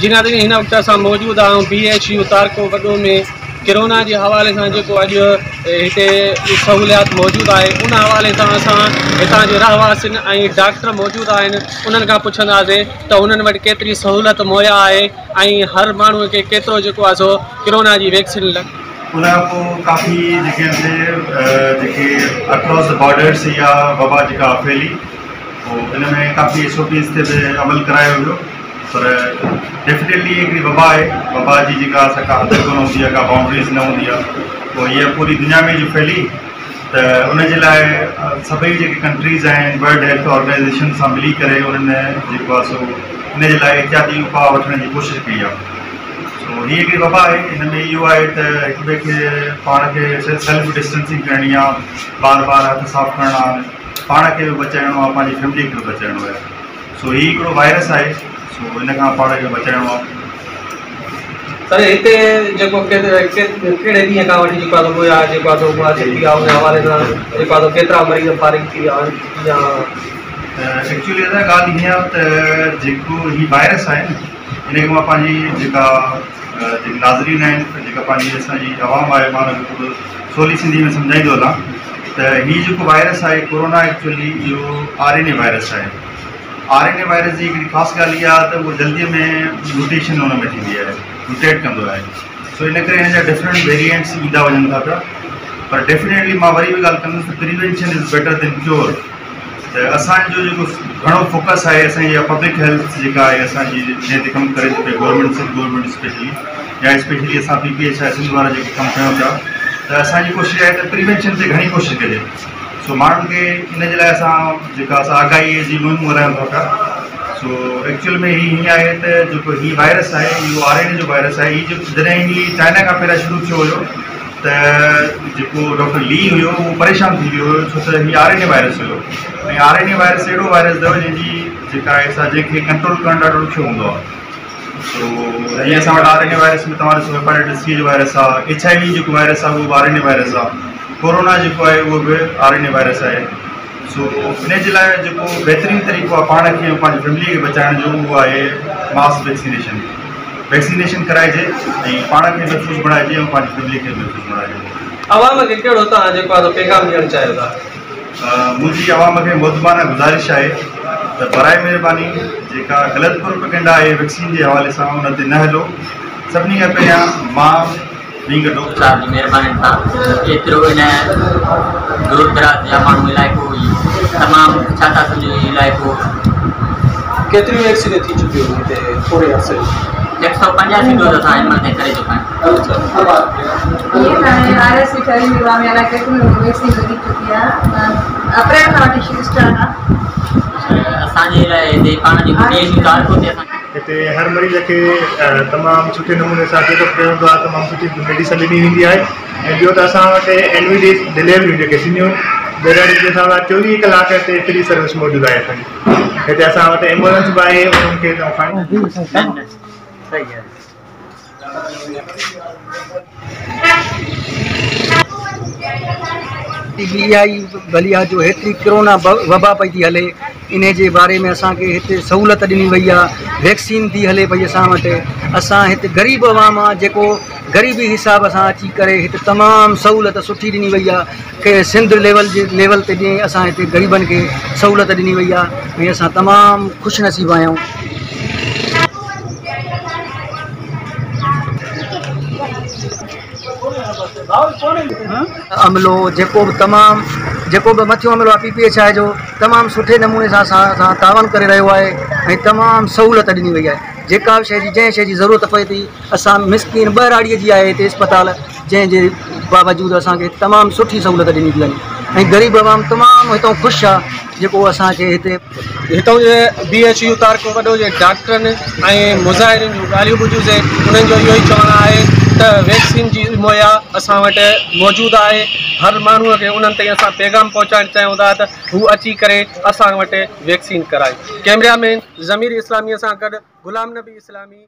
جي ناظرين هن وقت اسان موجود آهيون بي ايڇ يو تارڪو وڏو ۾ ڪرونا جي حوالي سان جيڪو اڄ هتي سهوليات موجود آهي ان حوالي سان اسان هتان جي رهواسين ۽ ڊاڪٽر موجود آهن انهن کان پڇنداسين ته انهن وٽ ڪيتري سهولت مهيا آهي ۽ هر ماڻهو کي ڪيترو جيڪو آهي سو ڪرونا جي ويڪسين ان کان پوء ڪافي جيڪي آهن سي جيڪي اڪراس the borders اها وبا جيڪا ڦهلي پوء ان ۾ ڪافي ايس او پيز تي به عمل ڪرايو ويو پر ڊيفنيٽلي هڪڙي وبا آهي وبا جي جيڪا سا ڪا حد ڪونه هوندي آهي ڪا بائونڊريز نه هوندي آهي پوء هيء پوري دنيا ۾ جو ڦهلي ته ان جي لاء سڀئي جيڪي ڪنٽريز آهن ورلڊ هيلٿ آرگنائيزيشن سان ملي ڪري انهن جيڪو آهي سو ان جي لاء احتياطي اپاء وٺڻ جي ڪوشش ڪئي آهي سو هيء هڪڙي وبا آهي ان ۾ اهو آهي ته هڪ ٻئي کي پاڻ کي سيلف ڊسٽنسنگ ڪرڻي آهي بار بار هٿ صاف ڪرڻا آهن پاڻ کي به بچائڻو آهي پنهنجي فيملي کي به بچائڻو آهي سو هي هڪڙو وائرس آهي سو ان کان پاڻ کي بچائڻو آهي. سر هتي جيڪو ڪهڙي ڏينهن کان وٺي جيڪو آهي سو مهيا جيڪو آهي سو ميسر ٿي آهي ان حوالي سان جيڪو آهي سو ڪيترا مريض فارغ ٿي ويا آهن يا. ايڪچولي ادا ڳالهه هيئن آهي ته جيڪو هي وائرس آهي نه ان کي مان پنهنجي جيڪا جيڪي ناظرين آهن جيڪا پنهنجي اسان جي عوام آهي مان ان کي ٿورو سولي سنڌي ۾ سمجهائيندو هلان ته هي جيڪو وائرس آهي ڪورونا ايڪچولي اهو آر اين اي وائرس آهي آر اين اي وائرس جي هڪڙي خاص ڳالهه اها آهي ته اهو جلدي ۾ ميوٽيشن ان ۾ ٿيندي آهي ميوٽيٽ ڪندو آهي سو ان ڪري هن جا ڊفرنٽ ويريئنٽس ايندا وڃن ٿا پيا پر ڊيفنيٽلي مان وري به ڳالهه ڪندس ته prevention is better than cure ته اسانجو جيڪو گهڻو فوڪس آهي اسانجي جيڪا پبلڪ هيلٿ جيڪا آهي اسانجي جنهن تي ڪم ڪري ٿي پئي گورنمينٽ سنڌ گورنمينٽ اسپيشلي يا اسپيشلي اسان P P H I Sindh وارا جيڪي ڪم ڪيون پيا ته اسانجي ڪوشش آهي ته پريوينشن تي گهڻي ڪوشش ڪجي سو ماڻهن کي ان جي لاء اسان جيڪا اسان آگاهي جي مهم هلايون ٿا پيا سو ايڪچوئل ۾ هي هيئن آهي ته جيڪو هي وائرس آهي اهو آر اين اي جو وائرس آهي هي جيڪو جڏهن هي چائنا کان پهريان شروع ٿيو هيو ته جيڪو ڊاڪٽر لي هيو اهو پريشان ٿي ويو هيو ڇو ته هي آر اين اي وائرس هيو ۽ آر اين اي وائرس اهڙو وائرس اٿو جنهن جي جيڪا آهي سا جنهن کي ڪنٽرول ڪرڻ ڏاڍو ڏکيو هوندو آهي سو جيئن اسان وٽ آر اين اي وائرس ۾ توهان ڏسو هيپاٽائٽس سي جو وائرس آهي ايڇ I وي جيڪو وائرس آهي اهو به آر اين اي وائرس آهي ڪورونا جيڪو آهي اهو به آر اين اي وائرس آهي سو ان جي لاء جيڪو بهترين طريقو آهي پاڻ کي ۽ پنهنجي فيملي کي بچائڻ جو اهو آهي ماس ويڪسينيشن ويڪسينيشن ڪرائجي ۽ پاڻ کي محفوظ بڻائجي ۽ پنهنجي فيملي کي محفوظ بڻائجي. عوام کي ڪهڙو توهان جيڪو آهي سو پيغام ڏيڻ چاهيو ٿا؟ منهنجي عوام کي مؤدبانه گذارش آهي ته برائي مهرباني جيڪا غلط پروپيگنڊا آهي ويڪسين جي حوالي سان ان تي نه هلو سڀني کان پهريان مان بينگ ا ڊاڪٽر. صاحب جي مهربانين سان ايترو ان دور دراز جا ماڻهو علائقو هي تمام ڇا ٿا سمجهو هي علائقو. ڪيتريون ويڪسينون ٿي چڪيون آهن هتي ٿوري عرصي ۾؟ هڪ سئو پنجاسي ڊوز اسان هن مهل تائين ڪري چڪا آهيون. هيئن ته هاڻي آر ايس سي ٺهي ويو آهي الائي ڪيتريون ويڪسين لڳي چڪي آهي اپريل کان وٺي شروع اسٽارٽ آهي. اسان جي لاء هتي پاڻ جيڪو ڊي ايڇ يو تعلقو تي اسان. هتي هر مريض کي تمام سٺي نموني سان چيڪ اپ ڪيو ويندو آهي تمام سٺي ميڊيسن ڏني ويندي آهي ۽ ٻيو ته اسان وٽ اين وي ڊي ڊليوريون جيڪي ٿينديون آهن ٻهراڙي جي حساب سان 24 ڪلاڪ هتي فري سروس موجود آهي اسان جي هتي اسان وٽ ايمبولنس به آهي انهن کي کڻي. اها ئي ڀلي آ جو هيتري ڪرونا وبا پئي ٿي هلي انهي جي باري ۾ اسان کي هتي سهولت ڏني وئي آ ويڪسين ٿي هلي پئي اسان وٽ اسان هت غريب عوام آ جيڪو غريبي حساب سان اچي ڪري هت تمام سهولت سٺي ڏني وئي آ کي سنڌ ليول جي ليول تي ڏي اسان هتي غريبن کي سهولت ڏني وئي آ ۽ اسان تمام خوش نصيب آهيون. عملو جيڪو به تمام جيڪو به مٿيون عملو آهي پي پي ايڇ I جو تمام سٺي نموني سان اسان سان تعاون ڪري رهيو آهي ۽ تمام سهولت ڏني وئي آهي جيڪا به شيء جي جنهن شيء جي ضرورت پئي ٿي اسان مسڪين ٻهراڙيء جي آهي هتي اسپتال جنهن جي باوجود اسان کي تمام سٺي سهولت ڏني ٿي وڃي ۽ غريب عوام تمام هتان خوش آهي جيڪو اسان کي هتي هتان جي بي ايڇ يو تعلقو وڏو جي ڊاڪٽرن ۽ مظاهرين جون ڳالهيون ٻڌيون سين انهن جو اهو ئي چوڻ آهي ته ويڪسين جي مهيا اسان وٽ موجود آهي هر ماڻهو کي انهن تائين اسان پيغام پهچائڻ چاهيون ٿا ته هو اچي ڪري اسان وٽ ويڪسين ڪرائين ڪئميرا مين ضمير اسلامي سان گڏ غلام نبي اسلامي.